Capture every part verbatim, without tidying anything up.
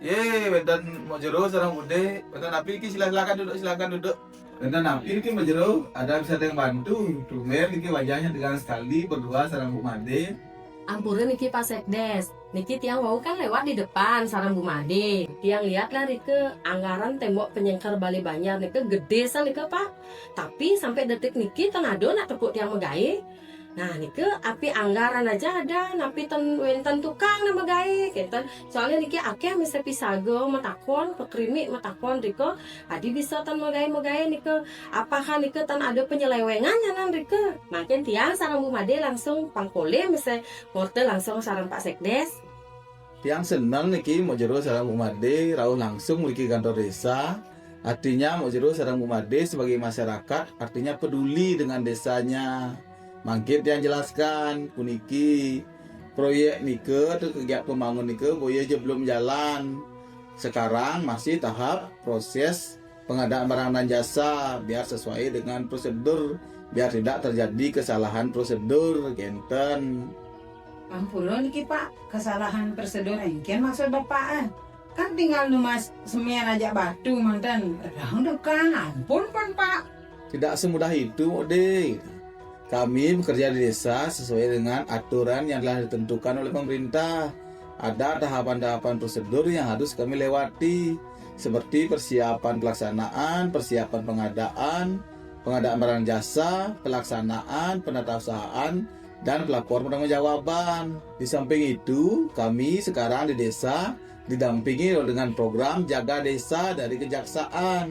Ye, wénten Mbok Jero sareng Budé, wénten napi niki, sila-, silakan duduk, silakan duduk. Wénten napi niki Mbok Jero, ada bisa tiang bantu? Tumben niki wajahnya tegang sekali berdua sareng Bu Made. Ampura niki Pak Sekdes. Niki tiang wau kan lewat di depan sareng Bu Made. Tiang lihat lah nike anggaran tembok penyengker Balé Banjar nike gedé san nike, Pak. Tapi sampai detik niki ten ado nak tepuk tiang magaé. Nah, nike api anggaran aja ada, napi ten wénten tukang nak magaé, kénten. Soalnya niki akéh misi pisaga matakon, pakrimik matakon rika, adi bisa ten magaé-magaé nike. Apakah nike ten ada penyelewengan nyanan rika? Mangkin tiang sareng Bu Made langsung pangkolih misi ngorta langsung sareng Pak Sekdes. Tiang seneng niki Mbok Jero sareng Bu Made rauh langsung mriki kantor desa. Artinya Mbok Jero sareng Bu Made sebagai masyarakat, artinya peduli dengan desanya. Mangkin tiang jelaskan, puniki proyek nika atau kegiatan pembangun nika boya ja belum jalan. Sekarang masih tahap proses pengadaan barang dan jasa, biar sesuai dengan prosedur, biar tidak terjadi kesalahan prosedur, kénten. Ampura niki, Pak, kesalahan prosedur éngkén maksud Bapak, eh? Kan tinggal numbas semén aja batu manten, rerang dekang, ampun pun, Pak. Tidak semudah itu, Dé. Kami bekerja di desa sesuai dengan aturan yang telah ditentukan oleh pemerintah. Ada tahapan-tahapan prosedur yang harus kami lewati, seperti persiapan pelaksanaan, persiapan pengadaan, pengadaan barang jasa, pelaksanaan, penatausahaan, dan pelaporan pertanggungjawaban. Di samping itu, kami sekarang di desa didampingi dengan program Jaga Desa dari Kejaksaan.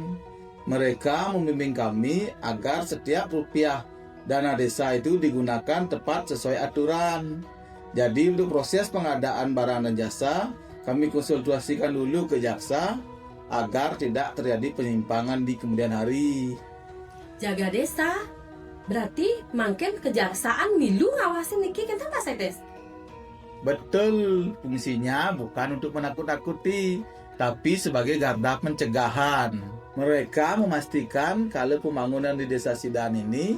Mereka membimbing kami agar setiap rupiah dana desa itu digunakan tepat sesuai aturan. Jadi, untuk proses pengadaan barang dan jasa, kami konsultasikan dulu ke jaksa agar tidak terjadi penyimpangan di kemudian hari. Jaga desa, berarti mangkin kejaksaan milu ngawasin niki, kénten, Pak Sekdes? Betul, fungsinya bukan untuk menakut-nakuti, tapi sebagai garda pencegahan. Mereka memastikan kalau pembangunan di Desa Sidahan ini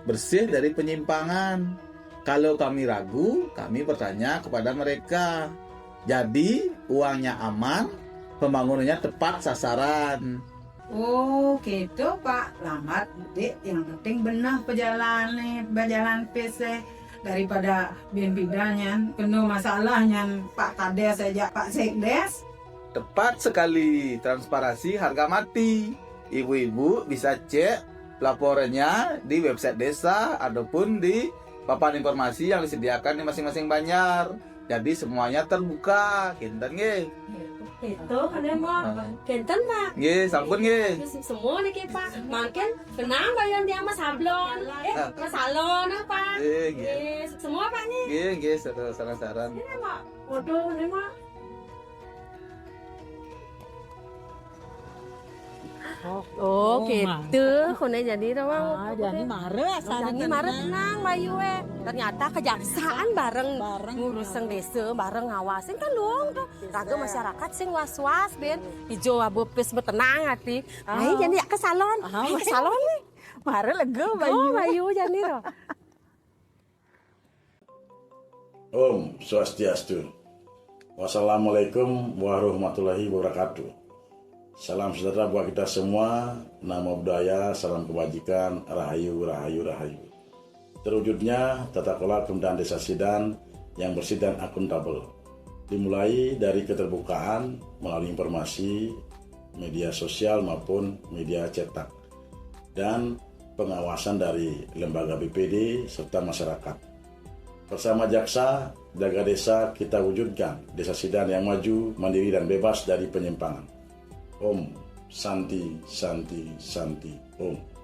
bersih dari penyimpangan. Kalau kami ragu, kami bertanya kepada mereka. Jadi, uangnya aman, pembangunannya tepat sasaran. Oh, kéto, Pak. Lambat, Dék. Yang penting beneh pejalané, bejalan pis, eh. Daripada bin bidan nyan, kena masalah nyan Pak Kadés aja, Pak Sekdes. Tepat sekali, transparansi harga mati. Ibu-ibu bisa cek laporannya di website desa ataupun di papan informasi yang disediakan di masing-masing banjar. Jadi semuanya terbuka, kénten nggih. Itu kan, Mbok. Ah. Kénten, Pak. Nggih, sampun nggih. Terus semua niki, Pak. Mangkin kenang bayuan tiang mas sablon. Eh, ah, mas salon apa? Nggih, nggih. Nggih, semua, Pak, nggih. Nggih, nggih, sareng-sareng. Ini, Mbok. Waduh, ini, Mbok. Oh, kéto, koné jani to, Bang. Ah, jani mara. Jani mara tenang, Bayu, eh. Ternyata kejaksaan bareng, bareng ngurusang désa, bareng ngawasin kan luung to. Raga masyarakat sing was-was, bén. Ijo aba pis betenang ati. Ah. Ayo, jani ka salon. Ah. Ayo ka salon, nih. Mara lega, Bayu. Oh, Bayu, jani to. Om Swastiastu. Wassalamualaikum warahmatullahi wabarakatuh. Salam sejahtera buat kita semua. Namo Buddhaya, salam kebajikan, rahayu, rahayu, rahayu. Terwujudnya tata kelola pemerintahan Desa Sidahan yang bersih dan akuntabel. Dimulai dari keterbukaan melalui informasi, media sosial maupun media cetak, dan pengawasan dari lembaga B P D serta masyarakat. Bersama Jaksa, jaga desa kita wujudkan Desa Sidan yang maju, mandiri, dan bebas dari penyimpangan. Om Santi, Santi, Santi, Om.